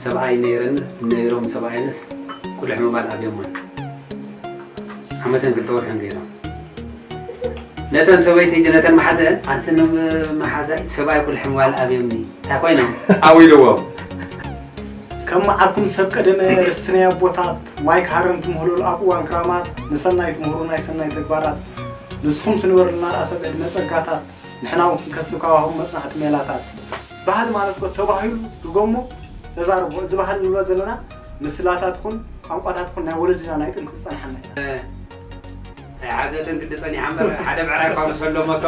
ሰብኣይ ነይረን ነይሮም ሰብኣይንስ ቁልሕ ምባል ኣብዮሞን ዓመተን ክልተ ወርሕን ገይሮም ነተን ሰበይቲ ሕጂ ነተን መሓዘን ኣንተ መሓዛይ ሰብኣይ ቁልሕ ምባል ኣብዮምኒ እንታይ ኮይኖም ኣው ኢልዎም። ከም መዓርኩም ሰብ ቀደመ ርስቲ ናይ ኣቦታት ማይ ክሃርም ትምህለሉ ኣብ እዋን ክራማት ንሰናይ ትምህሩ ናይ ሰናይ ተግባራት ንስኹም ስንበርልና ርኣሰብ ዕድመ ጸጋታት ንሕና እውን ክንከስብ ካባኹም መጽናዕቲ ሜላታት። ባህሊ ማለት እኮ ተባሂሉ ድገሞ ተዛርቦ። እዚ ባህሊ ንብሎ ዘለና ምስላታት ኹን ቋንቋታት ኹን ናይ ወለድና ናይ ጥንቲ ዝጸንሓና እዩ። ኣይሓዘትን ግዲ ጸኒሓ እምበር ሓደ ብዕራይ እኳ ምስ ፈለሞቶ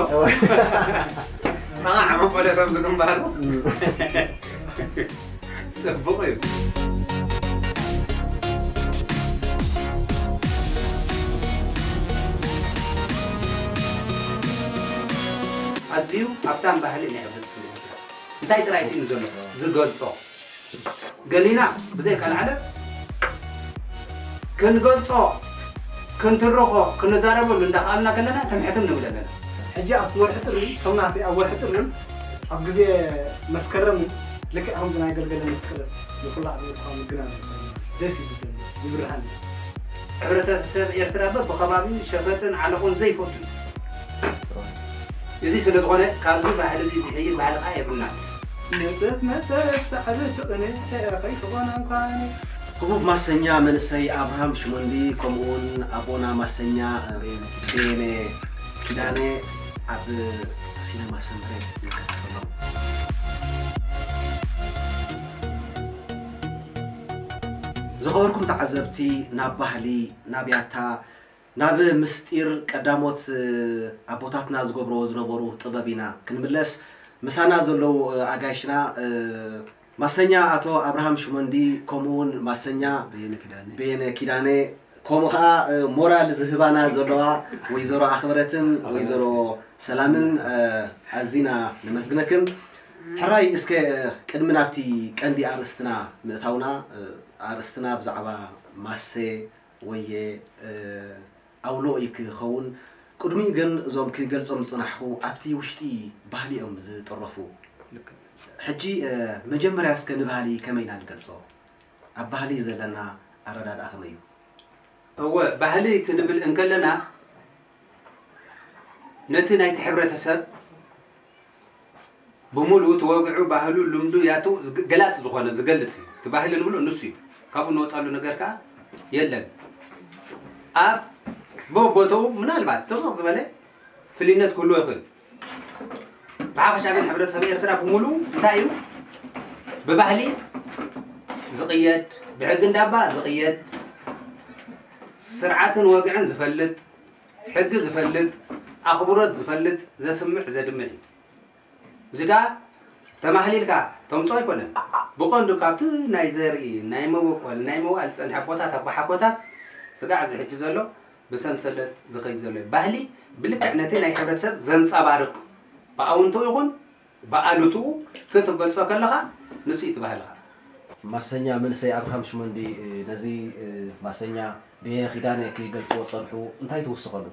ከዓ ዓመት ወለቶም ዝግንባሩ ጽቡቕ እዩ። ኣዝዩ ሃብታም ባህሊ ናይ ሕብረተሰብ ኤርትራ እንታይ ጥራይ ስኢኑ ዘሎ ዝገልጾ ገሊና ብዘይ ካልዓለ ክንገልጾ ክንትርኾ ክንዛረበሉ እንዳኸኣልና ከለና ትምሕትም ንብል ኣለና። ሕጂ ኣብቲ ወርሒ ጥሪ ከም ናተይ ኣብ ወርሒ ጥሪ ኣብ ግዜ መስከረም ልክዕ ከምዚ ናይ ገልገለ መስቀለስ ንኹላዕ ዝብል እኳ ምግናን ደስ እዩ ዝብል ይብርሃኒ። ሕብረተሰብ ኤርትራ በብኸባቢኡ ሸፈጥን ዓለቑን ዘይፈቱ እዩ። እዚ ስለ ዝኾነ ካብዚ ባህሊ እዚ ዝሕይል ባህሊ ከዓ የብልናን። መጸት መጸት ሳዕሪ ትቕነ ከይትኾና እንኳን። ህቡብ ማሰኛ መንእሰይ ኣብርሃም ሽመንዲ ከምኡውን ኣቦና ማሰኛ ቤነ ኪዳነ ኣብ ሲነማ ሰመረ ንከታተሎም። ዝኸበርኩም ተዓዘብቲ ናብ ባህሊ ናብ ያታ ናብ ምስጢር ቀዳሞት ኣቦታትና ዝገብርዎ ዝነበሩ ጥበብ ኢና ክንምለስ። ምሳና ዘለዉ ኣጋይሽና ማሰኛ ኣቶ ኣብርሃም ሽመንዲ ከምኡ እውን ማሰኛ በየነ ኪዳነ ከምኡ ከዓ ሞራል ዝህባና ዘለዋ ወይዘሮ ኣኽብረትን ወይዘሮ ሰላምን ኣዚና ነመስግነክን። ሕራይ እስከ ቅድሚ ናብቲ ቀንዲ ኣርእስትና ምእታውና ኣርእስትና ብዛዕባ ማሰ ወየ ኣውሎ እዩ ክኸውን። ቅድሚኡ ግን እዞም ክገልጾም ዝጽናሕኹ ኣብቲ ውሽጢ ባህሊ እዮም ዝጥረፉ። ሕጂ መጀመርያ እስከ ንባህሊ ከመይ ኢና ንገልጾ? ኣብ ባህሊ ዘለና ኣረዳድኣ ከመይ እዩ? እወ ባህሊ ክንብል እንከለና ነቲ ናይቲ ሕብረተሰብ ብምሉኡ እቲ ወግዑ፣ ባህሉ፣ ልምዱ፣ ያቱ ገላጺ ዝኾነ ዝገልጽ እዩ። እቲ ባህሊ ንብሎ ንሱ እዩ። ካብኡ ንወጻሉ ነገር ከኣ የለን። ኣብ በቦተኡ ምናልባት ጥቕጥቕ ዝበለ ፍልይነት ክህልዎ ይኽእል። ብሓፈሻ ግን ሕብረተሰብ ኤርትራ ብምሉኡ እንታይ እዩ? ብባህሊ ዝቕየድ፣ ብሕጊ እንዳባ ዝቕየድ፣ ስርዓትን ወግዕን ዝፈልጥ፣ ሕጊ ዝፈልጥ፣ ኣኽብሮት ዝፈልጥ፣ ዘስምዕ ዘድምዕ እዩ። እዚ ከኣ ተማህሊልካ ተምጽኦ ኣይኮነን። ብቐንዱ ካብቲ ናይ ዘርኢ፣ ናይ መበቆል፣ ናይ መዋእል ዝጸንሐ ኣቦታት ኣቦሓጎታት ስጋዕ እዚ ሕጂ ዘሎ ብሰንሰለት ዝኸይድ ዘሎ እዩ። ባህሊ ብልክዕ ነቲ ናይ ሕብረተሰብ ዘንጸባርቕ ብኣውንትኡ ይኹን ብኣሉትኡ ክትገልጾ ከለኻ ንሱ እዩ እቲ ባህልኻ። ማሰኛ መንእሰይ ኣብርሃም ሽመንዲ ነዚ ማሰኛ ብሄነ ኪዳነ ክገልጽዎ ዝጸንሑ እንታይ ትውስኸሉ?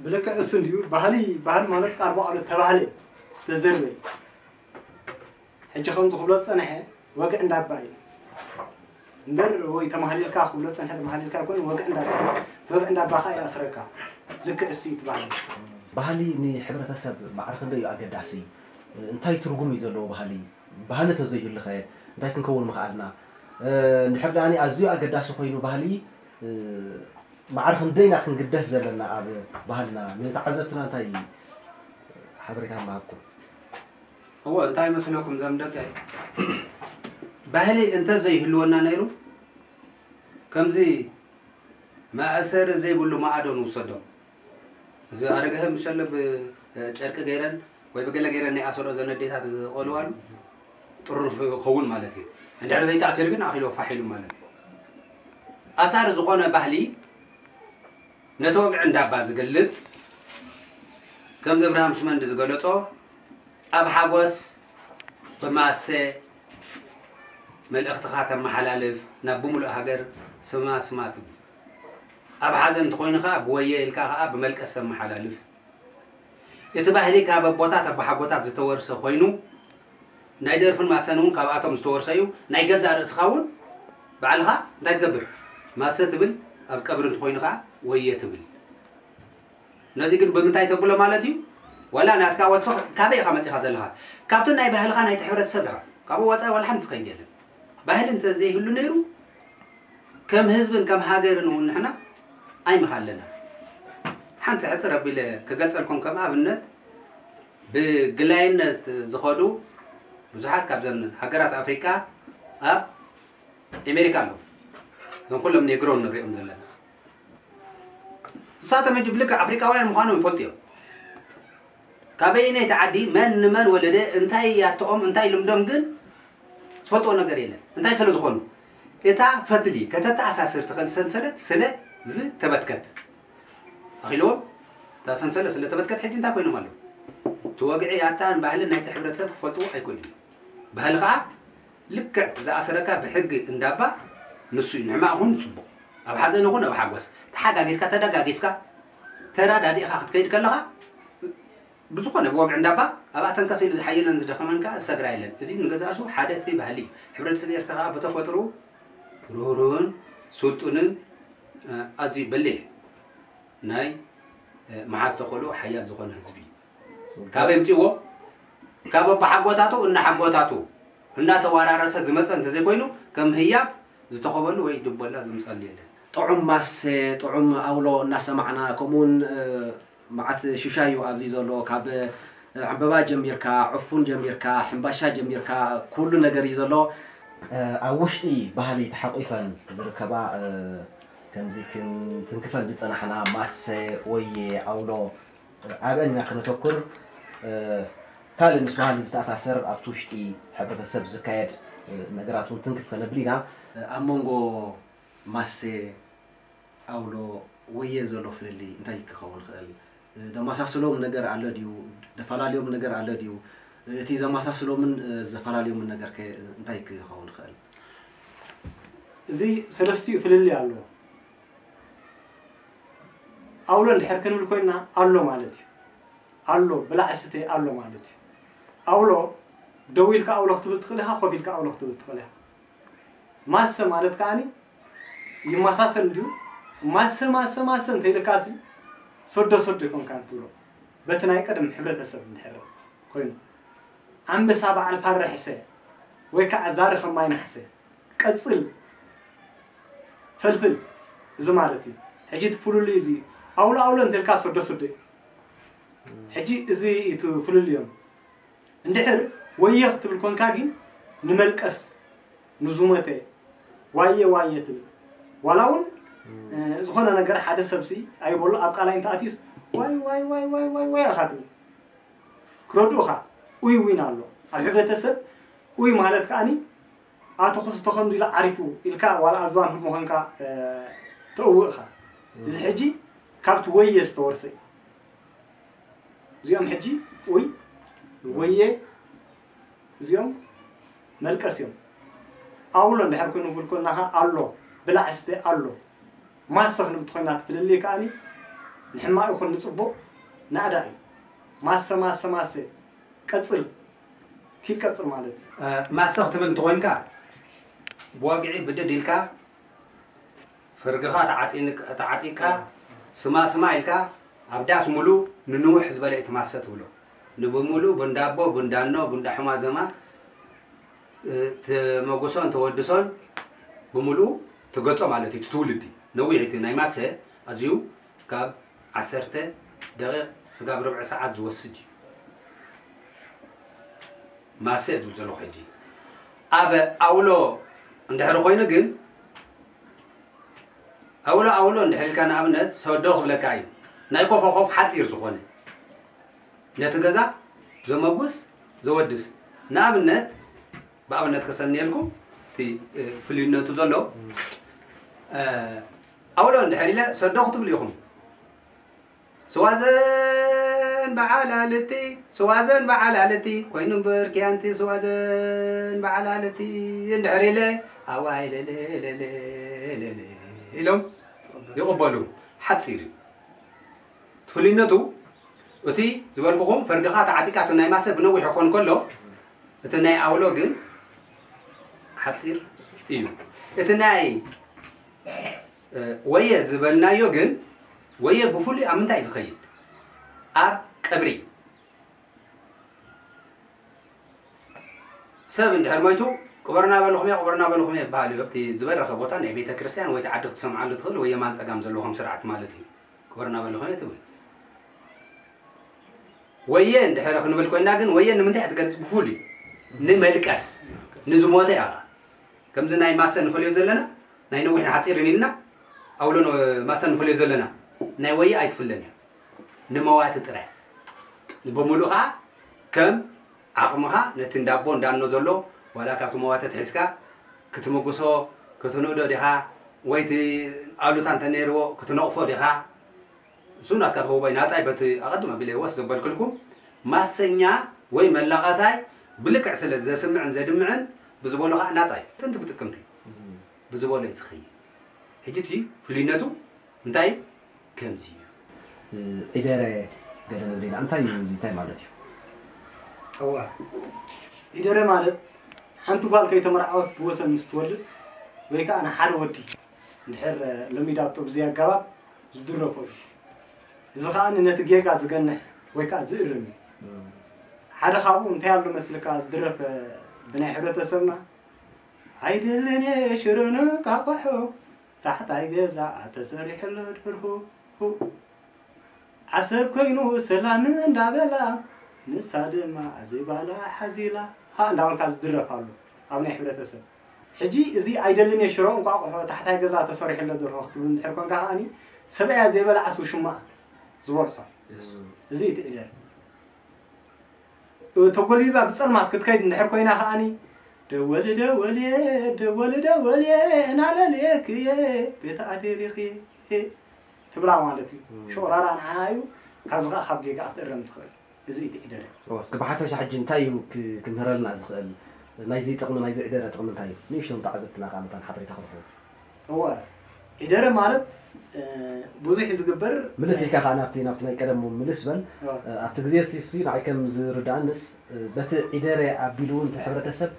ብልክዕ እሱ እንድዩ ባህሊ ባህሊ ማለት ቃል ባዕሉ ተባህለ ዝተዘርበ እዩ። ሕጂ ከምዚ ክብሎ ዝጸንሐ ወግዕ እንዳባ እዩ እምበር ወይ ተማህሊልካ ክብሎ ዝጸንሐ ተማህሊልካ ኣይኮን ወግዕ እንዳባ እቲ ወግዕ እንዳባ ከዓ ይኣስረካ። ልክዕ እሱ እዩ እቲ ባህሊ። ባህሊ ንሕብረተሰብ ማዕረ ክንደይ እዩ ኣገዳሲ? እንታይ ትርጉም እዩ ዘለዎ ባህሊ? ባህሊ ተዘይህሉኸ እንታይ ክንከውን ምኽኣልና? እንድሕር ደኣ ኣዝዩ ኣገዳሲ ኮይኑ ባህሊ ማዕረ ክንደይና ክንግደስ ዘለና ኣብ ባህልና ንተዓዘብትና እንታይ ሓበሬታ ምሃብኩም? እወ እንታይ መስለኩም ዘም ደቀይ ባህሊ እንተ ዘይህልወና ነይሩ ከምዚ መእሰሪ ዘይብሉ ማኣዶ ንውሰዶም እዚ ኣረገሀ ምሸለ ብጨርቂ ገይረን ወይ ብገለ ገይረን ናይ ኣሰሮ ዘን ኣዴታት ዝቆልዋሉ ጥሩፍ ይኸውን ማለት እዩ። እንድሕር ዘይተኣሲሩ ግን ኣኺሉ ፋሕ ኢሉ ማለት እዩ። ኣሳሪ ዝኾነ ባህሊ ነቲ ወግዒ እንዳባ ዝገልጽ ከምዚ እብርሃም ሽመንዲ ዝገለጾ ኣብ ሓጎስ ብማሰ መልእኽትኻ ተመሓላልፍ ናብ ብምሉእ ሃገር ስማ ስማ ትብል። ኣብ ሓዘን እንተኾይኑ ኸኣ ብወየ ኢልካ ኸኣ ብመልቀስ ተመሓላልፍ። እቲ ባህሊ ካብ ኣቦታት ኣቦሓጎታት ዝተወርሰ ኮይኑ ናይ ደርፍን ማሰን እውን ካብኣቶም ዝተወርሰ እዩ። ናይ ገዛእ ርእስኻ እውን ባዕልኻ እንታይ ትገብር? ማሰ ትብል፣ ኣብ ቀብሪ እንተኾይኑ ኸዓ ወየ ትብል። ነዚ ግን ብምንታይ ተብሎ ማለት እዩ? ዋላ ናትካ ወስኽ ካበይ ኢኻ መጺኻ ዘለኻ? ካብቲ ናይ ባህልኻ ናይቲ ሕብረተሰብ ኢኻ። ካብኡ ወጻኢ ዋላ ሓንቲ ዝኸይድ የለን። ባህሊ እንተዘይህሉ ነይሩ ከም ህዝብን ከም ሃገርን እውን ንሕና ኣይምሃለና። ሓንቲ ሕጽር ኣቢለ ክገልጸልኩም ከም ኣብነት ብግላይነት ዝኸዱ ብዙሓት ካብዘን ሃገራት ኣፍሪቃ ኣብ ኣሜሪካ ኣለዉ። እዞም ኩሎም ኔግሮ ንሪኦም ዘለና ንሳቶም ሕጂ ብልክዕ ኣፍሪቃውያን ምዃኖም ይፈልጡ እዮም። ካበየነይቲ ዓዲ መን ንመን ወለደ እንታይ ያተኦም እንታይ ልምዶም ግን ዝፈልጥዎ ነገር የለን። እንታይ ስለ ዝኾኑ እታ ፈትሊ ከተተኣሳስር ትኽእል ሰንሰለት ስለ ዝተበትከት ኣኺልዎም እታ ሰንሰለት ስለ ተበትከት ሕጂ እንታይ ኮይኖም ኣለዉ? እቲ ወግዒ ያታን ባህልን ናይቲ ሕብረተሰብ ክፈልጥዎ ኣይክእሉን እዮም። ባህሊ ከዓ ልክዕ ዝኣሰረካ ብሕጊ እንዳባ ንሱ እዩ። ንሕማቕ ይኹን ንፅቡቕ፣ ኣብ ሓዘን ይኹን ኣብ ሓጎስ ተሓጋጊዝካ ተደጋጊፍካ ተራዳዲእኻ ክትከይድ ከለኻ ብዝኾነ ብወግዒ እንዳባ ኣብኣ ተንከስ ኢሉ ዝሓየለን ዝደኸመን ከዓ ዝሰግራ የለን። እዚ ንገዛእሱ ሓደ እቲ ባህሊ እዩ። ሕብረተሰብ ኤርትራ ከዓ ብተፈጥሮ ርህሩህን ስልጡንን ኣዝዩ በሊሕ ናይ መሓዝ ተኽእሎ ሓያል ዝኾነ ህዝቢ እዩ። ካበይ ምፅዎ? ካብ ኣቦሓጎታቱ እናሓጎታቱ እናተወራረሰ ዝመፀ እንተዘይኮይኑ ከም ህያብ ዝተኸበሉ ወይ ድቦላ ዘምፀሉ የለን። ጥዑም ማሰ፣ ጥዑም ኣውሎ እናሰማዕና ከምኡውን መዓት ሽሻይ እዩ ኣብዚ ዘሎ። ካብ ዕምበባ ጀሚርካ፣ ዕፉን ጀሚርካ፣ ሕምባሻ ጀሚርካ ኩሉ ነገር እዩ ዘሎ። ኣብ ውሽጢ ባህሊ ተሓቂፈን ዝርከባ ከምዚ ክንትንክፈን ዝፀናሕና ማሰ፣ ወየ፣ ኣውሎ ኣብአን ኢና ክነተኩር። ካልእ ምስ ባህሊ ዝተኣሳሰር ኣብቲ ውሽጢ ሕብረተሰብ ዝካየድ ነገራት እውን ትንክፍ ከነብል ኢና። ኣብ መንጎ ማሰ፣ ኣውሎ፣ ወየ ዘሎ ፍልልይ እንታይ ክኸውን ይኽእል? ደመሳስሎም ነገር ኣሎ ድዩ? ደፈላለዮም ነገር ኣሎ ድዩ? እቲ ዘመሳስሎምን ዘፈላለዮምን ነገር ከ እንታይ ክኸውን ይኽእል? እዚ ሰለስቲኡ ፍልልይ ኣለዎ። ኣውሎ እንድሕር ክንብል ኮይንና ኣሎ ማለት እዩ። ኣሎ፣ ብላዕ ስተ ኣሎ ማለት እዩ። ኣውሎ ደው ኢልካ ኣውሎ ክትብል ትኽእል ኢኻ፣ ኮፍ ኢልካ ኣውሎ ክትብል ትኽእል ኢኻ። ማሰ ማለት ከኣኒ ይመሳሰል እንድዩ። ማሰ፣ ማሰ፣ ማሰ እንተ ኢልካሲ፣ ሶዶ፣ ሶዶ ኣይኮንካን ትብሎ። በቲ ናይ ቀደም ሕብረተሰብ እንድሕር ኮይኑ፣ ኣንበሳ በዓል ፋረ ሕሰ፣ ወይ ከዓ ዛሪ ከማይ ናሕሰ፣ ቀጽል፣ ፈልፍል፣ እዚ ማለት እዩ። ሕጂ እቲ ፍልልይ እዚ፣ ኣውሎ፣ ኣውሎ እንተ ኢልካ ሶዶ፣ ሶዶ እዩ። ሕጂ እዚ እዩ እቲ ፍልልዮም። እንድሕር ወየ ክትብል ኮንካ ግን ንመልቀስ ንዝሞተ ዋየ ዋየ ትብል። ዋላ እውን ዝኾነ ነገር ሓደ ሰብሲ ኣይበሎ ኣብ ቃላይ እንተ ኣትዩስ ዋይ ዋይ ዋይ ዋይ ዋይ ዋይ ኢኻ ትብል። ክረድኡኻ ኡይ ዊን ኣሎ ኣብ ሕብረተሰብ። ኡይ ማለት ከኣኒ ኣቶ ክስቶ ከምዚ ኢሉ ዓሪፉ ኢልካ ዋላ ኣብ ዝባን ህድሞ ኮንካ ተእውእ ኢኻ። እዚ ሕጂ ካብቲ ወየ ዝተወርሰ እዩ። እዚኦም ሕጂ ኡይ ወየ እዚኦም መልቀስ እዮም። ኣውሎ እንድሕር ኮይኑ ክብል ኮናኻ ኣሎ ብላዕ ስተ ኣሎ ማሰ ክንብል ተኾይና ትፍልልይ ከኣኒ ንሕማቕ ይኹን ንጽቡቕ ናእዳ እዩ። ማሰ ማሰ ማሰ ቀጽል ኪድ ቀጽል ማለት እዩ። ማሰ ክትብል እንተኾይንካ ብወግዒ ብድድ ኢልካ ፈርግኻ ተዓጢንክ- ተዓጢቅካ ስማ ስማ ኢልካ ኣብ ዳስ ሙሉ ንንውሕ ዝበለ እቲ ማሰ ትብሎ። ንብሙሉ ቡንዳቦ፣ ቡንዳኖ፣ ቡንዳ ሕማዘማ እ፣ ተመጉሶን ተወድሶን ብምሉኡ ትገልጾ ማለት እዩ። እቲ ትውልዲ ነዊሕ እቲ ናይ ማሰ ኣዝዩ ካብ ዓሰርተ ደቂቕ ስጋብ ርብዒ ሰዓት ዝወስድ እዩ። ማሰ ዝብል ዘለኹ ሕጂ ኣብ ኣውሎ እንድሕር ኮይኑ ግን ኣውሎ ኣውሎ እንድሕር ኢልካ ንኣብነት ሰዶ ክብለካ እዩ ናይ ኮፎ ኮፍ ሓፂር ዝኾነ ነቲ ገዛ ዘመጉስ ዘወድስ ንኣብነት ብኣብነት ከሰንየልኩም እቲ ፍልዩነቱ ዘሎ ኣውሎ እንድሕር ኢለ ሰዶ ክትብሉ ኢኹም ስዋዘን በዓላልቲ ስዋዘን በዓላልቲ ኮይኑ እምበር ኪያንቲ ስዋዘን በዓላልቲ እንድሕር ኢለ ኣዋይ ለለለለለለ ኢሎም ይቕበሉ ሓፂር እዩ ፍልይነቱ እቲ ዝበልኩኹም ፈርድኻ ተዓጢቃ እቲ ናይ ማሰ ብነዊሕ ይኾን ከሎ እቲ ናይ ኣውሎ ግን ሓፂር እዩ። እቲ ናይ ወየ ዝበልናዮ ግን ወየ ብፍሉይ ኣብ ምንታይ ዝኸይድ? ኣብ ቀብሪ። ሰብ እንድሕር ሞይቱ ቅበሩና በልኹም እየ ቅበሩና በልኹም እየ ይበሃል እዩ። ኣብቲ ዝበረኸ ቦታ ናይ ቤተ ክርስቲያን ወይ ዓዲ ክትሰምዓሉ ትኽእል ወይ የማን ፀጋም ዘለዎም ስርዓት ማለት እዩ። ቅበሩና በልኹም እየ ትብል። ወየ እንድሕር ክንብል ኮይና ግን ወየ ንምንታይ እያ ትገልፅ? ብፍሉይ ንመልቀስ ንዝሞተ እያ። ከምዚ ናይ ማሰ ንፈልዮ ዘለና ናይ ነዊሕ ንሓፂርን ኢልና ኣውሎ ማሰ ንፈልዮ ዘለና ናይ ወየ ኣይትፍለን እያ። ንመዋቲ ጥራይ። በሙሉ ከዓ ከም ዓቕምኻ ነቲ እንዳቦ እንዳኖ ዘሎ ዋላ ካብቲ መዋቲ ትሒዝካ ክትምጉሶ ክትንእዶ ዲኻ ወይ እቲ ኣሉታ እንተነይርዎ ክትነቕፎ ዲኻ? እሱ ናትካ ተውባይ ናጻይ በቲ ኣቐድም ኣቢለ ወስ ዘበልክልኩም ማሰኛ ወይ መላቐሳይ ብልክዕ ስለ ዘስምዕን ዘድምዕን ብዝበሎ ከዓ ናጻይ ጥንቲ ብጥቅምቲ ብዝበሎ እዩ ዝኸይድ። ሕጂ እቲ ፍሉይነቱ እንታይ እዩ? ከምዚ እዩ። ዒደረ ገለ ንብል ኢና። እንታይ እዩ እዚ? እንታይ ማለት እዩ? እዋ ዒደረ ማለት ሓንቲ ጓል ከይተመርዓወት ብወሰን ምስ ትወልድ ወይ ከዓ ንሓደ ወዲ እንድሕር ለሚዳቶ ብዘይ ኣገባብ ዝድረፎ እዩ። እዚ ከዓ ነቲ ጌጋ ዝገንሕ ወይ ከዓ ዝእርም እዩ። ሓደ ካብኡ እንታይ ኣሎ መስልካ ዝድረፍ ብናይ ሕብረተሰብና ኣይደልን እየ ሽሮ ንቃቆሖ ታሕታይ ገዛ ተሰሪሑ ኣሎ ደርሁ ዓሰብ ኮይኑ ሰላም እንዳበላ ንሳ ድማ ዘይጓላ ሓዚላ እንዳበልካ ዝድረፍ ኣሎ ኣብ ናይ ሕብረተሰብ። ሕጂ እዚ ኣይደልን እየ ሽሮ እንቋቑሖ ታሕታይ ገዛ ተሰሪሑ ኣሎ ደርሆ ክትብል እንድሕር ኮንካ ከዓኒ ሰብኣያ ዘይበልዓስ ውሽማኣ ዝበልሖ እዚ እዩ እቲ ዒደር። ተጎልቢባ ብፀልማት ክትከይድ እንድሕር ኮይና ከዓኒ ደወል ደወል እየ ደወል ደወል እየ እናለልየክ እየ ቤት ኣዴሪኽ እየ ትብላ ማለት እዩ። ሸቑራራ ንዓኣ እዩ ካብዚ ከዓ ካብ ጌጋ ክትእረም ትኽእል። እዚ እዩ እቲ ዒደረ። እወ፣ እስከ ብሓፈሻ ሕጂ እንታይ እዩ ክ- ክምህረልና ዝኽእል? ናይዚ ጥቕሚ ናይዚ ዒደረ ጥቕሚ እንታይ እዩ? ንእሽቶም ተዓዘብትና ከዓ መታን ሓበሬታ ክረኽቡ። እወ፣ ዒደረ ማለት እ፣ ብዙሕ እዩ ዝግበር። ምልስ ኢልካ ከዓ ናብቲ ናብቲ ናይ ቀደም ምልስ በል። እወ። ኣብቲ ግዜ ሲ ንዓይ ከም ዝርዳእንስ በቲ ዒደረ ኣቢሉ እውን እቲ ሕብረተሰብ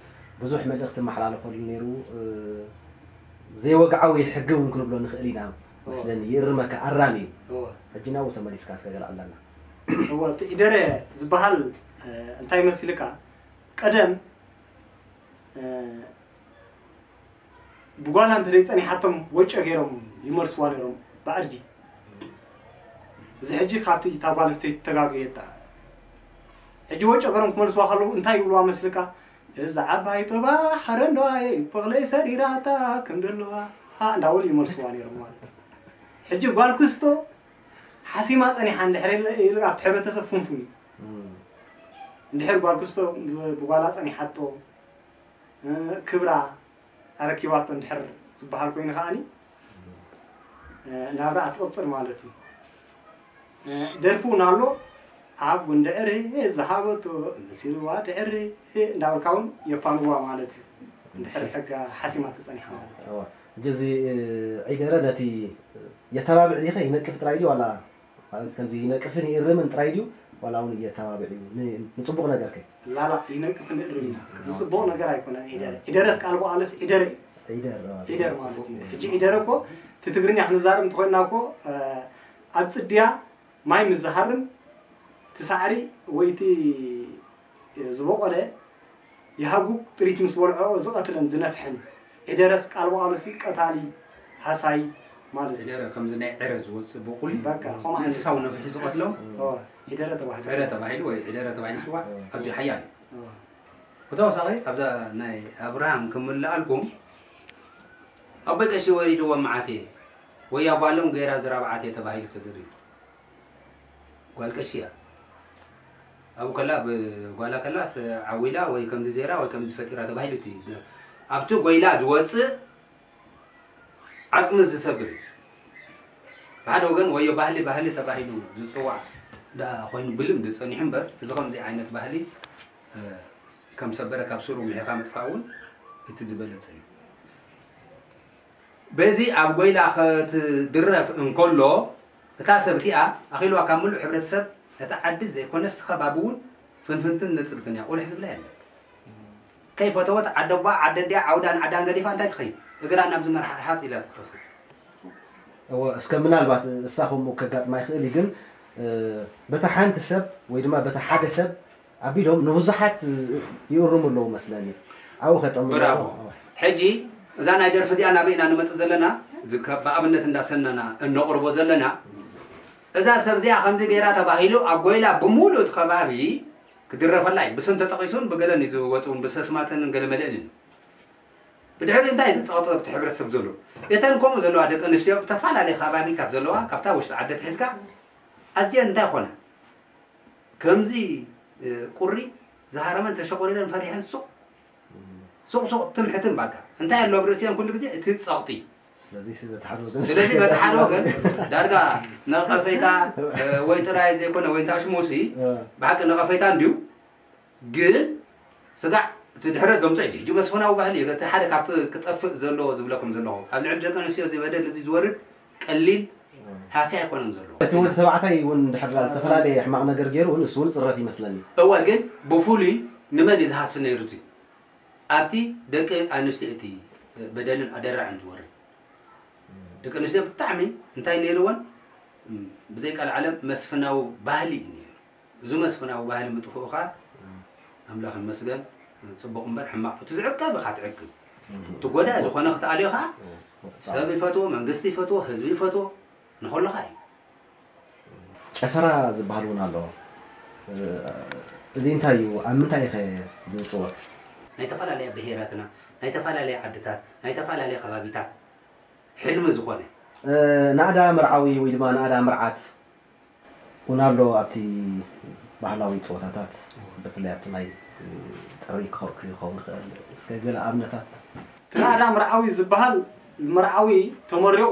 ብዙሕ መልእኽቲ መሓላለፈሉ ነይሩ። ዘይወግዓዊ ሕጊ እውን ክንብሎ ንኽእል ኢና መስለኒ። ይእርመካ፣ ኣራሚ እዩ። እወ። ሕጂ ናብኡ ተመሊስካ እስከ ገለ ዕለና። እወ፣ እቲ ዒደረ ዝበሃል እንታይ መሲልካ ቀደም ብጓላ እንተ ጸኒሓቶም ወጨ ገይሮም ይመልስዋ ነይሮም ብኣድጊ። እዚ ሕጂ ካብቲ እታ ጓል ኣንስተይቲ ተጋግየታ። ሕጂ ወጨ ገይሮም ክመልስዋ ከለዉ እንታይ ይብልዋ መስልካ? እዛ ዓባይ ጦባ ሓረንደዋየይ በቕለይ ሰሪራታ ከም ደለዋ እንዳበሉ ይመልስዋ ነይሮም ማለት እዩ። ሕጂ ጓል ክስቶ ሓሲማ ጸኒሓ እንድሕር ኢሉ ኣብቲ ሕብረተሰብ ፍንፉን እዩ። እንድሕር ጓል ክስቶ ብጓላ ጸኒሓቶ ክብራ ኣረኪባቶ እንድሕር ዝበሃል ኮይኑ ከዓኒ ናብራ ትቕፅል ማለት እዩ። ደርፊ እውን ኣሎ ኣብ ጉንዲ ዕረ ዝሃበቶ መሲልዋ ድዕረ እንዳበልካ እውን የፋንዋ ማለት እዩ። እንድሕር ሕጋ ሓሲማ ተፀኒሓ ማለት እዩ። ሕጂ እዚ ዒደረ ነቲ የተባብዕ ዲኸ ይነቅፍ ጥራይ ድዩ ዋላ ማለት ከምዚ ይነቅፍን ይእርምን ጥራይ ድዩ ዋላ እውን እየተባብዕ እዩ ንፅቡቕ ነገር ከ? ላላ ይነቅፍን ይእርምን እዩ። ዝፅቡቕ ነገር ኣይኮነን ዒደረ። ዒደረስ ቃል በዓልስ ዒደረ እዩ። ዒደር ዒደር ማለት እዩ። ሕጂ ዒደረ እኮ እቲ ትግርኛ ክንዛረብ እንተኮይና እኮ ኣብ ፅድያ ማይ ምስ ዝሃርም እቲ ሳዕሪ ወይ እቲ ዝበቆለ ይሃጉግ ጥሪት ምስ በልዖ ዝቐትለን ዝነፍሕን ዒደረስ ቃል በቓሉሲ ቀታሊ ሃሳይ ማለት እዩ። ዒደረ ከምዚ ናይ ዕረ ዝወፅእ በቑሊ በቃ ከምኡ ዓይነት እንስሳዊ ነፍሒ ዝቐትሎም እወ፣ ዒደረ ተባሂሉ ዕረ ተባሂሉ ወይ ዒደረ ተባሂሉ ዝፅዋዕ ኣዝዩ ሓያል እዩ። እወ። ብተወሳኺ ኣብዛ ናይ ኣብርሃም ክምልኣልኩም ኣቦይ ቀሺ ወሪድዎም መዓት እየ ወይ ኣጓሎም ገይራ ዝራብዓት እየ ተባሂሉ ተደሪቡ። ጓል ቀሺ እያ ኣብኡ ከላ ብጓላ ከላስ ዓዊላ ወይ ከምዚ ዜራ ወይ ከምዚ ፈጢራ ተባሂሉ እቲ ደ- ኣብቲ ጎይላ ዝወፅእ ዓፅሚ ዝሰብር እዩ። ብሓደ ወገን ወዮ ባህሊ ባህሊ ተባሂሉ ዝፅዋዕ ደኣ ኮይኑ ብልምዲ ፀኒሑ እምበር እዚ ከምዚ ዓይነት ባህሊ እ፣ ከም ሰበረ ካብ ስሩ ምሒኻ ምጥፋእ እውን እቲ ዝበለፀ እዩ። በዚ ኣብ ጎይላ ክትድረፍ እንከሎ እታ ሰብ እቲኣ ኣኺልዋ ካብ ምሉእ ሕብረተሰብ እታ ዓዲ ዘይኮነስ እቲ ከባቢ እውን ፍንፍንትን ንፅግትን እያ ቁልሕ ዝብላ የለን። ከይፈተወት ዓደቧ ዓደድያ ዓውዳን ዓዳን ገዲፋ እንታይ ትኸይድ? እግራ ናብዚ መርሓ ሃጽ ኢላ ትኸሱ። እወ እስከ ምናልባት እሳ ከምኡ ከጋጥማ ይኽእል እዩ፣ ግን በታ ሓንቲ ሰብ ወይ ድማ በታ ሓደ ሰብ ኣቢሎም ንብዙሓት ይእርሙ ኣለዉ መስለኒ። ኣብኡ ከጠምሩ ብራቮ። ሕጂ እዛ ናይ ደርፊ እዚኣ ናበይ ኢና ንመጽእ ዘለና? እዚ ከ- ብኣብነት እንዳሰናና እነቕርቦ ዘለና እዛ ሰብ እዚኣ ከምዚ ገይራ ተባሂሉ ኣጎይላ ብምሉእ እቲ ከባቢ ክድረፈላ እዩ። ብስም ተጠቒሱን ብገለን እዩ ዝወፅውን ብሰስማትን ገለመለእንን። ብድሕሪ እንታይ እቲ ፀቕጢ ኣብቲ ሕብረተሰብ ዘሎ እተን ከምኡ ዘለዋ ደቂ ኣንስትዮ ብተፈላለየ ከባቢታት ዘለዋ ካብታ ውሽጢ ዓዲ ትሒዝካ ኣዝየን እንታይ ኮነ ከምዚ ቁሪ ዝሃረመን ተሸቆሪለን ፈሪሐን ሱቕ ሱቕ ሱቕ ትም ሕትም ባካ እንታይ ኣሎ ኣብ ርእሲአን ኩሉ ግዜ እቲ ፀቕጢ ስለዚ በቲ ሓደ ወገን ስለዚ በቲ ሓደ ወገን ዳርጋ ነቐፈይታ ወይ ጥራይ ዘይኮነ ወይ እንታሽሙሲ ብሓቂ ነቐፈይታ እንድዩ ግን ስጋዕ እቲ ድሕረት ዘምፅኦ እዩ ሕጂ መስፍናዊ ባህሊ እዩ እቲ ሓደ ካብቲ ክጠፍእ ዘለዎ ዝብለኩም ዘለኹ ኣብ ልዕሊ ደቂ ኣንስትዮ እዚ በደል እዚ ዝወርድ ቀሊል ሃስያ ኣይኮነን ዘሎ እቲ ወዲ ተባዕታይ እውን ድሕር ዝተፈላለየ ሕማቕ ነገር ገይሩ እውን እሱ እውን ፅረፍ ይመስለኒ እወ ግን ብፍሉይ ንመን እዩ ዝሃሲ ነይሩ እቲ ኣብቲ ደቂ ኣንስትዮ እቲ በደልን ኣደራዕን ዝወርድ ደቂ ኣንስትዮ ብጣዕሚ እንታይ ነይርወን ብዘይ ቃል ዓለም መስፍናዊ ባህሊ እዩ ነይሩ እዚ መስፍናዊ ባህሊ ምጥፍኡ ከዓ ኣምላኽ ይመስገን ፅቡቕ እምበር ሕማቕ እቲ ዝዕቀብ ኢኻ ትዕቅብ እቲ ጎዳኢ ዝኾነ ክትኣልዮ ከዓ ሰብ ይፈትዎ መንግስቲ ይፈትዎ ህዝቢ ይፈትዎ ንኸሉ ከዓ እዩ ጨፈራ ዝበሃል እውን ኣሎ። እዚ እንታይ እዩ? ኣብ ምንታይ ኢኸ ዝፅወት? ናይ ተፈላለያ ብሄራትና፣ ናይ ተፈላለያ ዓድታት፣ ናይ ተፈላለያ ከባቢታት ሕልሚ ዝኾነ። ናእዳ መርዓዊ ወይ ድማ ናእዳ መርዓት እውን ኣሎ ኣብቲ ባህላዊ ፀወታታት ብፍላይ ኣብቲ ናይ ጥሪ ክኸውን ይኽእል። እስከ ገለ ኣብነታት። እቲ ናእዳ መርዓዊ ዝበሃል መርዓዊ ተመሪቑ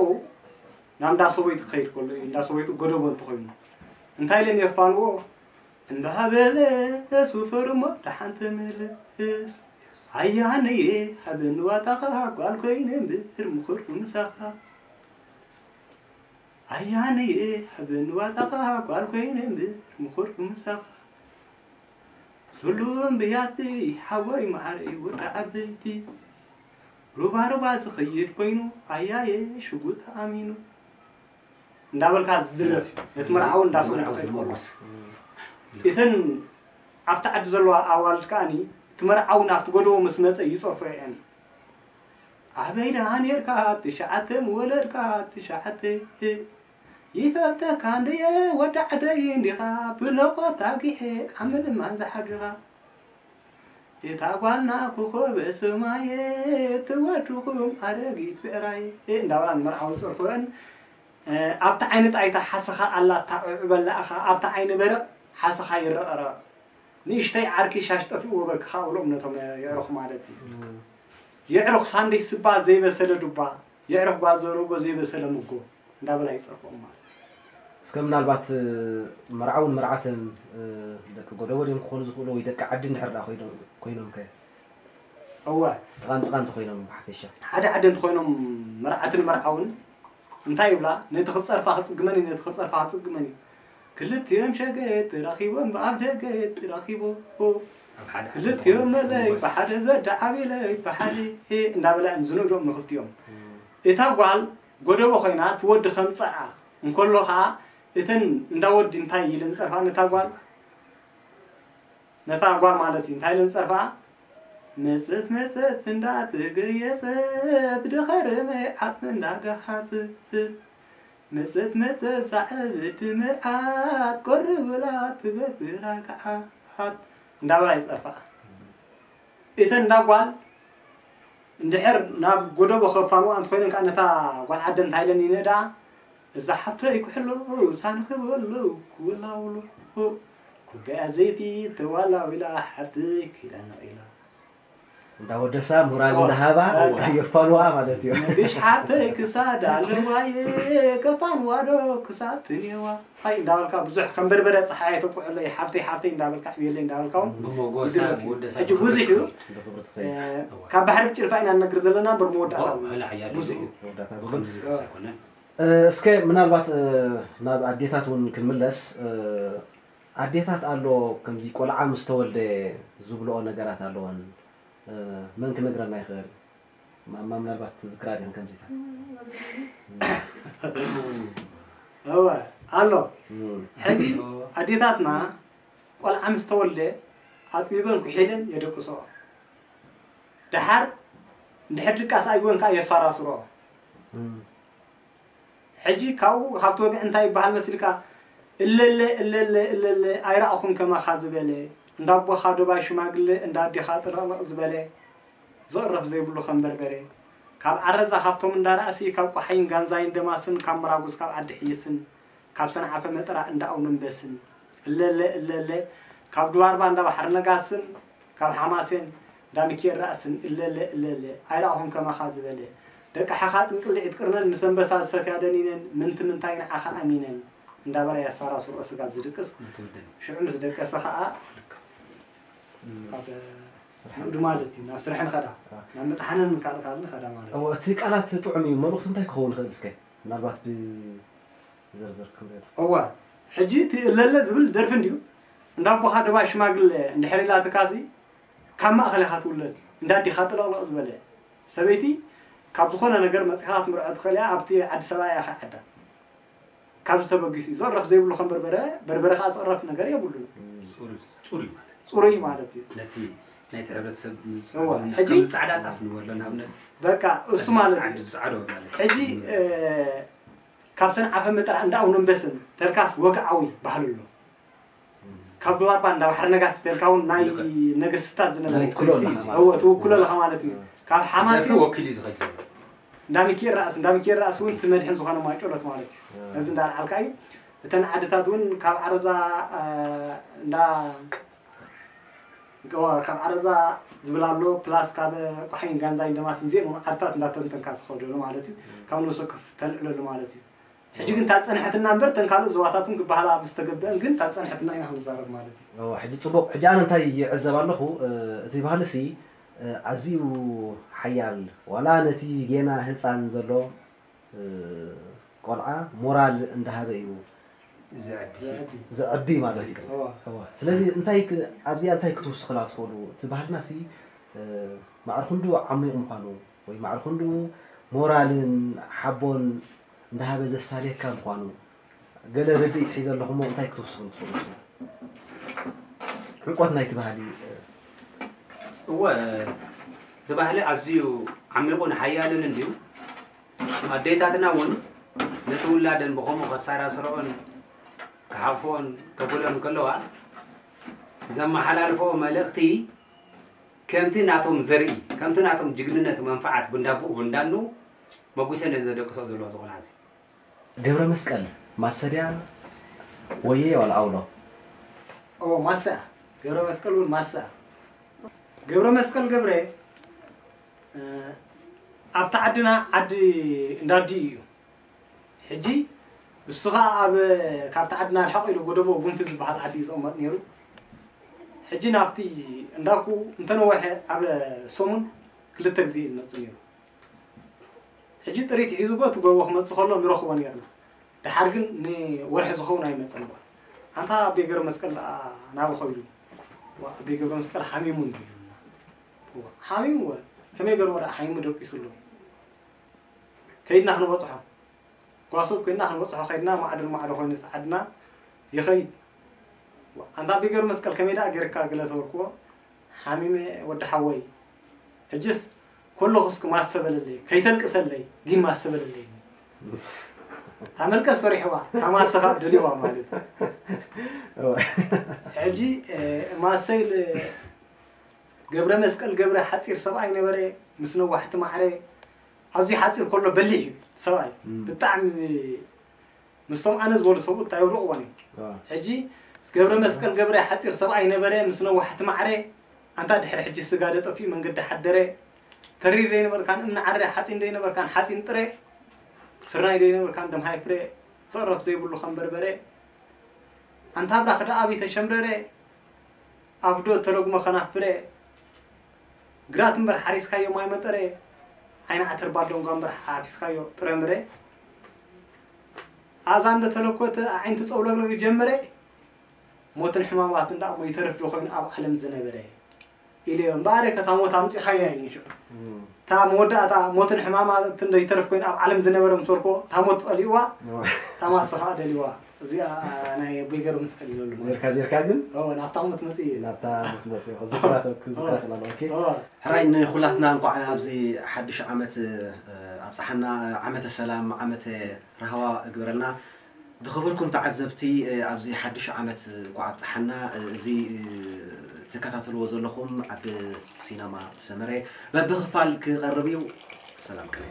ናብ እንዳ ሰበይቱ ክኸይድ ከሎ እዩ። እንዳ ሰበይቱ ጎደቦ እንተኾይኑ እንታይ ኢለን የፋንዎ? እንዳ በለ ሱፈር እሞ ደሓን ተመለስ። ኣያነየ ሃበኒ ዋጣኻ ጓል ኮይነ እምበር ምኹር ምሳኻ። ኣያነየ ሃበኒ ዋጣኻ ጓል ኮይነ እምበር ምኹር ምሳኻ። ሱሉም ብያቲ ሓወይ ማዓረይ ወዲ ዓበይቲ። ሩባ ሩባ ዝኸይድ ኮይኑ ኣያየ ሽጉጥ ኣሚኑ እንዳበልካ ዝድረፍ እዩ። ነቲ መርዓዊ እንዳሰምዑ ዝኸይድ ከሎ እተን ኣብቲ ዓዲ ዘለዋ ኣዋልድ ከዓኒ እቲ መርዓዊ ናብቲ ጎደቦ ምስ መፀ ይፀርፎ እየን። ኣበይ ደኣ ኔርካ ትሽዓተ ምወለድካ ትሽዓተ ይፈልጠካ እንድየ ወዲ ዓደይ እንዲኻ ብለቆት ኣጊሐ ካብ ምልማን ዝሓግኻ እታ ጓልና ኮኾበ ሰማየ ትወድኹም ኣረጊት ብዕራየ እንዳበላ ንመርዓዊ ይፀርፎ እየን ኣብቲ ዓይኒ ጣይታ ሓሰኻ ኣላ እታ ዑዑ በላ ኢኻ ኣብቲ ዓይኒ በረቕ ሓሰኻ ይረቐረቕ ንእሽተይ ዓርኪ ሻሽ ጠፊእዎ በክኻ እብሎም ነቶም የዕሩኽ ማለት እዩ። የዕሩኽ ሳንደይ ስባ ዘይበሰለ ዱባ፣ የዕሩኽ ጓል ዘረጎ ዘይበሰለ ምጎ እንዳበላ ይጸርፍኦም ማለት እዩ። እስከ ምናልባት መርዓውን መርዓትን ደቂ ጎደቦ ድዮም ክኾኑ ዝኽእሉ ወይ ደቂ ዓዲ እንድሕር ደኣ ኮይኖም ከ? እወ። ጥቓን ጥቓን እንተኾይኖም ብሓፈሻ። ሓደ ዓዲ እንተኾይኖም መርዓትን መርዓውን እንታይ ይብላ ነቲ ክፀርፋ ክፅግመን እዩ ነቲ ክፀርፋ ክፅግመን እዩ ክልቲኦም ሸገየት ተራኺቦም ብኣፍ ደገየት ተራኺቦ ክልቲኦም መለይ ብሓደ ዘዳዓቢለይ ብሓደ እንዳበላ እዮም ዝንእዶም ንክልቲኦም እታ ጓል ጎደቦ ኮይና እቲ ወዲ ከምፀኣ እንከሎ ከዓ እተን እንዳ ወዲ እንታይ ኢለን ፀርፋ ነታ ጓል ነታ ጓል ማለት እዩ እንታይ ኢለን ዝፀርፍኣ መፀት መፀት እንዳተገየፀት ድኸረመይ ዓፅሚ እንዳገሃፅት መፀት መፀት ዛዕብቲ መርዓት ቆርብላ ትገብራ ገዓት እንዳበላ ይፀርፍኣ እተን እንዳ ጓል እንድሕር ናብ ጎደቦ ከፋንዋ እንተኮይነን ከዓ ነታ ጓል ዓደ እንታይ ኢለን ይንእዳ እዛ ሓብተይ ክሕሎ ሳንኺ በሎ ክውላውሎ ኩባያ ዘይቲ ተዋላዊላ ሓብተይ ኪዳን ነቒላ እንዳወደሳ ሞራል እንዳሃባ የፋንዋ ማለት እዩ። ነዲሽ ሓብተይ ክሳድ ኣለዋየ ከፋንዋ ዶ ክሳብ ትንየዋ ኣይ እንዳበልካ ብዙሕ ከም በርበረ ፀሓይ ኣይተኩዐለይ ሓፍተይ ሓፍተይ እንዳበልካ ዕብየለይ እንዳበልካ እውን ብሞጎሳ ይድረፍ እዩ። ወደሳ ሕጂ ብዙሕ እዩ። ካብ ባሕሪ ብጭልፋ ኢና ንነግር ዘለና እምበር መወዳእታ እውን ብዙሕ እዩ። እስከ ምናልባት ናብ ኣዴታት እውን ክንምለስ ኣዴታት ኣሎ ከምዚ ቆልዓ ምስ ተወልደ ዝብልኦ ነገራት ኣለወን መን ክነግረና ይኽእል? ማማ ምናልባት ትዝክራ ዲኽን ከምዚታት? እወ ኣሎ። ሕጂ ኣዴታትና ቆልዓ ምስ ተወልደ ኣጥቢበን ኩሒለን የደቅስኦ። ደሓር እንድሕር ድቃስ ኣይብወን ከዓ የሳራስርኦ። ሕጂ ካብኡ ካብቲ ወግዒ እንታይ ይበሃል መሲልካ? እለለ እለለ እለለ ኣይረኣኹን ከማኻ ዝበለ፣ እንዳ ኣቦኻ ደባይ ሽማግለ፣ እንዳ ኣዴኻ ጥልቕልቕ ዝበለ፣ ዝቕረፍ ዘይብሉ ከም በርበረ፣ ካብ ዓረዛ ካብቶም እንዳ ራእሲ፣ ካብ ቆሓይን ጋንዛይን ደማስን፣ ካብ መራጉዝ ካብ ዓዲ ሕይስን፣ ካብ ሰንዓፈ መጠራ እንዳ ኣውንበስን፣ እለለ እለለ ካብ ድባርባ እንዳ ባሕሪ ነጋስን፣ ካብ ሓማሴን ዳምኬር ራእስን እለለ እለለ ኣይረኣኹም ከማኻ ዝበለ፣ ደቂ ሓኻ ጥንቅልዒት ቅርነን ምስ ኣንበሳ ዝሰትያ ደኒነን ምንቲ ምንታይ ንዓኻ ኣሚነን እንዳበላ የሳራስርኦ ስጋብ ዝድቅስ። ሽዑ ምስ ደቀሰ ኸኣ ኣብ ንኡድ ማለት እዩ ናብ ስርሐን ኸዳ ናብ ምጥሓንን ካልእ ካልእ ኸዳ ማለት እዩ። እቲ ቃላት ጥዑም እዩ። መልእኽቱ እንታይ ክኸውን ይኽእል እስከ ምናልባት ብዘርዘር ክንሪኦ። እዋ ሕጂ እቲ እለለ ዝብል ደርፊ እንድዩ። እንዳ ኣቦኻ ደባይ ሽማግለ እንድሕር ኢላትካሲ ካብ ማእኸል ኢኻ ትውለድ፣ እንዳ ኣዴኻ ጥልቕልቕ ዝበለ ሰበይቲ ካብ ዝኾነ ነገር መፂኻ ክትምርዖ ትኽእል እያ። ኣብቲ ዓዲ ሰብኣያ ኢኻ ዓዳ ካብዚ ተበጊሱ እዩ። ዘቕረፍ ዘይብሉ ከም በርበረ፣ በርበረ ከዓ ዘቕረፍ ነገር የብሉን። ፅሩይ ማለት ፅሩይ ማለት እዩ። ነቲ ናይቲ ሕብረተሰብ እዋ፣ ሕጂ ከምዚ ፃዕዳ ጣፍ ንበሎ ንኣብነት በቃ እሱ ማለት እዩ። ፃዕዶ ማለት ሕጂ ካብ ሰንዓፈ መጠራ እንዳ ኣውነንበስን ተልካስ ወግዓዊ ባህሊ ኣሎ። ካብ ድባርባ እንዳ ባሕሪ ነጋሲ ተልካ እውን ናይ ነገስታት ዝነበረ ናይ ትውክሎ ኣለኻ ማለት እወ እዩ። ትውክሎ ኣለኻ ማለት እዩ። ካብ ሓማሲ ደርፊ ወኪል እዩ ዝኸድ ዘሎ። እንዳ ሚኪኤል ራእሲ እንዳ ሚኪኤል ራእሲ እውን እቲ መድሕን ዝኾነ ማይ ጮሎት ማለት እዩ። ነዚ እንዳልዓልካ እዩ። እተን ዓድታት እውን ካብ ዓረዛ እ፣ እንዳ እዋ፣ ካብ ዓረዛ ዝብል ኣሎ ፕላስ ካብ ቆሓይን ጋንዛይን ደማስን እዚአን እውን ዓድታት እንዳተንተንካ ዝኸደሉ ማለት እዩ። ካብ ነብሲ ወከፍ ተልዕለሉ ማለት እዩ። ሕጂ ግን እታ ዝፀንሐትና እምበር እተን ካልኦት ዞባታት እውን ክበሃላ ምስ ተገብአን ግን እታ ዝፀንሐትና ኢና ክንዛረብ ማለት እዩ። እወ፣ ሕጂ ፅቡቕ። ሕጂ ኣነ እንታይ ይዕዘብ ኣለኹ፣ እ፣ እቲ ባህልሲ እ፣ ኣዝዩ ሓያል ዋላ ነቲ ጌና ህፃን ዘሎ እ፣ ቆልዓ ሞራል እንዳሃበ እዩ ዘዕቢ። ዘዕቢ። ዘዕቢ ማለት እዩ። እወ። እወ። ስለዚ እንታይ ክ- ኣብዚኣ እንታይ ክትውስኽላ ትኽእሉ? እቲ ባህልና ሲ እ፣ ማዕረ ክንዱ ዓሚቕ ምዃኑ ወይ ማዕረ ክንዱ ሞራልን ሓቦን እንዳሃበ ዘሳልየካ ምዃኑ ገለ ርድኢት ሒዘ ኣለኹ እሞ እንታይ ክትውስኹ ትኽእሉ ንስኹም? ዕምቆት ናይቲ ባህሊ እ፣ እወ እቲ ባህሊ ኣዝዩ ዓሚቑን ሓያልን እንድዩ። ኣዴታትና እውን ነቲ ውላደን ብኸምኡ ከሳራስረኦን ክሓፍኦን ከብሎን ከለዋ ዘመሓላልፈኦ መልእኽቲ ከምቲ ናቶም ዘርኢ ከምቲ ናቶም ጅግንነት መንፍዓት ብንዳብኡ ብንዳኑ መጉሰን እየን ዘደቅሶ ዘለዋ እዚ ቆልዓ እዚ። ገብረ መስቀል ማሰ ድያ ወየ ዋላ ኣውሎ? ኦ ማሰ እያ። ገብረ መስቀል እውን ማሰ እያ። ገብረ መስቀል ገብረ ኣብቲ ዓድና ዓዲ እንዳዲ እዩ። ሕጂ እሱ ኸዓ ኣብ ካብቲ ዓድና ርሕቕ ኢሉ ጎደቦ ጉንፊ ዝበሃል ዓዲ እዩ ዝቕመጥ ነይሩ። ሕጂ ናብቲ እንዳኩ እንተነወሐ ኣብ ሰሙን ክልተ ግዜ እዩ ዝመፅእ ነይሩ። ሕጂ ጥሪት ሒዙ ጎ እቲ ጎቦ ክመፅእ ከሎ ንረኽቦ ነይርና። ደሓር ግን ንወርሒ ዝኸውን ኣይመፀን። ኣንታ ኣቤ ገብረ መስቀል ደኣ ናበይ ኸይዱ? ኣቤ ገብረ መስቀል ሓሚሙ እንድዩ። ሓሚሙ ወ ከመይ ገርዎ ደኣ ሓሚሙ ደቂሱ ኣሎ። ከይድና ክንበፅሖ ጓሶት ኮይና ክንበፅሖ ከይድና ማዕዶ ንማዕዶ ኮይኑ እቲ ዓድና ይኸይድ። ኣንታ ኣቤ ገብረ መስቀል ከመይ ደኣ ጌርካ ገለ ተበልክዎ ሓሚመ ወዲ ሓወይ ሕጅስ ኮለኹ እስኪ ማሰ በለለይ ከይተልቅሰለይ ግን ማሰ በለለይ። ታመልቀስ ፈሪሕዋ ታማሰኻ ደልዋ ማለት ሕጂ ማሰይ ገብረ መስቀል ገብረ ሓፂር ሰብኣይ ነበረ ምስ ነዋሕቲ ማዕረ ኣዝዩ ሓፂር ከሎ በሊሕ እዩ ሰብኣይ ብጣዕሚ ምስቶም ኣነ ዝበሉ ሰብኡት ኣይውድቕዎን እዮም ሕጂ ገብረ መስቀል ገብረ ሓፂር ሰብኣይ ነበረ ምስ ነዋሕቲ ማዕረ ኣንታ ድሕሪ ሕጂ ስጋ ዶ ጠፊኡ መንገዲ ሓደረ ተሪር ደይነበርካን እምኒ ዓረ ሓፂን ደይነበርካን ሓፂን ጥረ ስርናይ ደይነበርካን ደምሃይ ፍረ ዘቕረፍ ዘይብሉ ከም በርበረ ኣንታ ብራኽ ደኣ ኣበይ ተሸምረረ ኣፍዶ ተለጉመ ኸናፍረ ግራት እምበር ሓሪስካዮ ማይ መጠረ ዓይኒ ዓተር ባልዶንጓ እምበር ሓፊስካዮ ጥረ ምረ ኣእዛን ዶ ተለኮተ ኣዒንቲ ፀውለግለግ ጀመረ ሞትን ሕማማትን ደኣ እሞ ይተርፍ ዶ ኾይኑ ኣብ ዓለም ዝነበረ ኢለ እምበኣር ከታ ሞት ኣምፂኻያ ኢሉ ሽዑ እታ መወዳእታ ሞትን ሕማማ እንደ ይተርፍ ኮይኑ ኣብ ዓለም ዝነበረ ምስ ወርኮ እታ ሞት ፀሊእዋ እታ ማስኻ ደልዋ እዚኣ ናይ ኣቦይ ገርምስ ቀሊለሉ ማለት ዜርካ ዜርካ ግን ኦ ናብታ ሞት መፅእ እዩ ናብታ ክትመፅእ ዝክራ ክዝክራ ክላለ ኦኬ ኦ ሕራይ ንኩላትና እንኳዕ ኣብዚ ሓድሽ ዓመት እ፣ ኣብፀሓና ዓመተ ሰላም ዓመተ ራህዋ እግበረልና ዝኸበርኩም ተዓዘብቲ እ፣ ኣብዚ ሓድሽ ዓመት እንኳዕ ኣብፀሓና እ፣ እዚ እ፣ ትከታተልዎ ዘለኹም ኣብ ሲነማ ሰመረ በብክፋል ክቐርብ እዩ ሰላም ቅነ